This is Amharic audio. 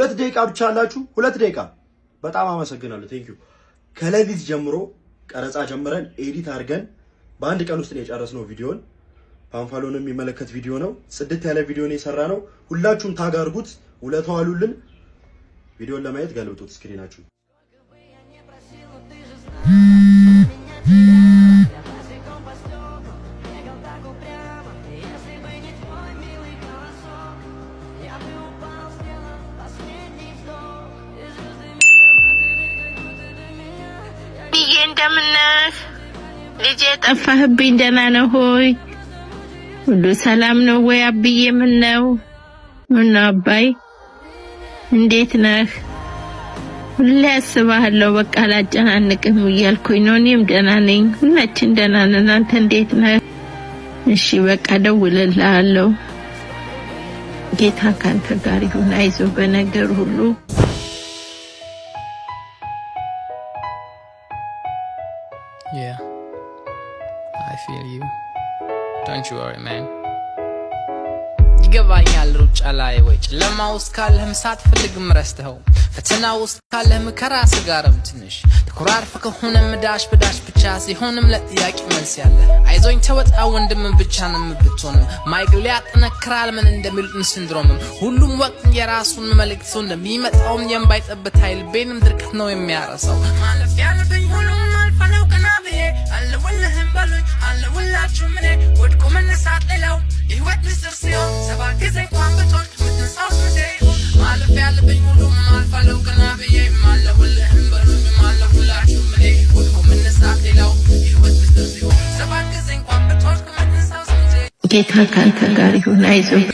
2 ደቂቃ ብቻ አላችሁ። 2 ደቂቃ። በጣም አመሰግናለሁ። Thank you። ከሌሊት ጀምሮ ቀረጻ ጀምረን edit አድርገን በአንድ ቀን ውስጥ ነው የጨረስነው ቪዲዮን። ፓንፋሎን የሚመለከት ቪዲዮ ነው። ጽድት ያለ ቪዲዮ ነው የሰራነው። ሁላችሁም tag አድርጉት፣ ውለታ ዋሉልን። ቪዲዮን ለማየት ገልብጡት screen ኣችሁ። Я не просил, но ты же знала меня, теряла. Я босиком по стеклам бегал так упрямо. Если бы не твой милый голосок, я бы упал, сделав последний вздох. И звезды мимо падали, как будто до меня. Я ብዬ እንደምነህ ልጄ፣ ጠፋህብኝ። ደህና ነህ ሆይ? ሁሉ ሰላም ነው ወይ አብዬ? ምን ነው ምን ነው አባይ እንዴት ነህ? ሁሌ አስብሃለሁ። በቃ አላጨናንቅም እያልኩኝ ነው። እኔም ደህና ነኝ። ሁላችን ደህና ነን። አንተ እንዴት ነህ? እሺ በቃ ደውልልሃለሁ። ጌታ ካንተ ጋር ይሁን። አይዞህ በነገር ሁሉ። Yeah, I feel you. Don't you worry, man. ይገባኛል፣ ሩጫ ላይ ወይ ጨለማ ውስጥ ካለህም ሳትፈልግም ረስተኸው ፈተና ውስጥ ካለህም ከራስ ጋርም ትንሽ ተኮራርፈ ከሆነም ዳሽ በዳሽ ብቻ ሲሆንም ለጥያቄ መልስ ያለ አይዞኝ ተወጣ ወንድም ብቻንም ብትሆንም ማይግል ያጠነክራል ምን እንደሚሉትን syndrome ም ሁሉም ወቅት የራሱን መልእክት ሰው እንደሚመጣውም የእምባይ ጠብታ ልቤንም ድርቀት ነው የሚያረሰው። ማለፍ ያለብኝ ሁሉም አልፋለው ቀና ብዬ አለሁልህም በሉኝ አለሁላችሁም እኔ። ወድቆ መነሳት ሌላው የህይወት ምስጢር ሲሆን ሰባት ጊዜ እንኳን ብትሆን የምትነሳው መቼ ይሆን? ማለፍ ያለብኝ ሁሉም አልፋለው ቀና ብዬ አለሁልህም በሉኝ አለሁላችሁም እኔ። ወድቆ መነሳት ሌላው የህይወት ምስጢር ሲሆን ሰባት ጊዜ እንኳን ብትሆን የምትነሳው መቼ ጌታ ካንተ ጋር ይሁን። አይዞህ።